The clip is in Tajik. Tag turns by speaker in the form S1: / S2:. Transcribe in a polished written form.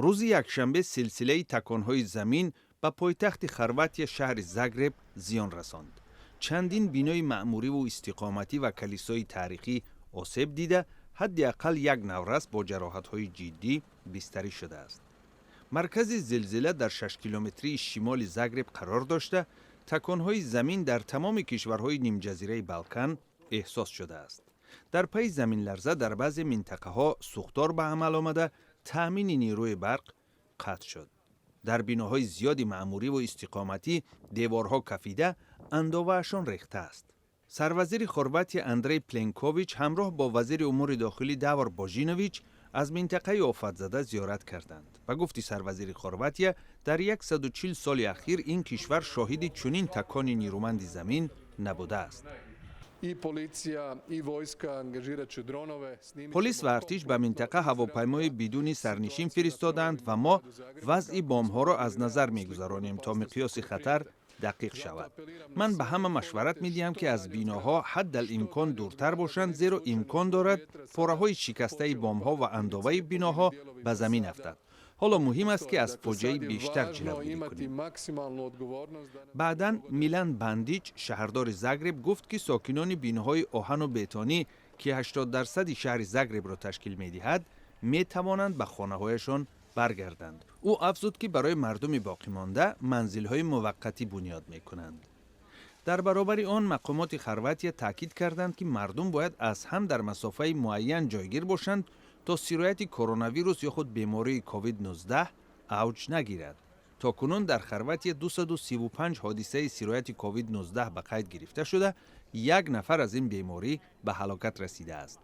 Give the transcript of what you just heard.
S1: Рӯзи якшанбе силсилаи таконҳои замин ба пойтахти Хорватия, шаҳри Загреб, зиён расонд. Чандин бинои маъмуриву истиқоматӣ ва калисои таърихӣ осеб дида, ҳадди ақал як наврас бо ҷароҳатҳои ҷиддӣ бистарӣ шудааст. Маркази зилзила дар 6 километрии шимоли Загреб қарор дошта, таконҳои замин дар тамоми кишварҳои нимҷазираи Балкан эҳсос шудааст. Дар пайи заминларза дар баъзе минтақаҳо сӯхтор ба амал омада, таъмини нерӯи барқ қатъ шуд. Дар биноҳои зиёди маъмуриву истиқоматӣ деворҳо кафида, андоваашон рехтааст. Сарвазири Хорватия Андрей Пленкович ҳамроҳ бо вазири умури дохилӣ Давор Божинович аз минтақаи офатзада зиёрат карданд. Ба гуфти сарвазири Хорватия, дар 140 соли ахир ин кишвар шоҳиди чунин такони нерӯманди замин набудааст.
S2: I policija i vojska angažirat će dronove.
S1: Полис ва артиш ба минтақа ҳавопаймои бидуни сарнишин фиристоданд ва мо вазъи бомҳоро аз назар мегузаронем, то миқёси хатар дақиқ шавад. Ман ба ҳама машварат медиҳам, ки аз биноҳо ҳаддал имкон дуртар бошанд, зеро имкон дорад пораҳои шикастаи бомҳо ва андоваи биноҳо ба замин афтад. Ҳоло муҳим аст, ки аз фоҷиаи бештар ҷилавгирӣ кунем. Баъдан Милан Бандич, шаҳрдори Загреб, гуфт, ки сокинони биноҳои оҳану бетонӣ, ки 80 дарсади шаҳри Загребро ташкил медиҳад, метавонанд ба хонаҳояшон баргарданд. Ӯ афзуд, ки барои мардуми боқимонда манзилҳои муваққатӣ бунёд мекунанд. Дар баробари он, мақомоти Хорватия таъкид карданд, ки мардум бояд аз ҳам дар масофаи муайян ҷойгир бошанд, то сирояти коронавирус ё худ бемории COVID-19 авҷ нагирад. То кунун дар Хорватия 235 ҳодисаи сирояти COVID-19 ба қайд гирифта шуда, як нафар аз ин беморӣ ба ҳалокат расидааст.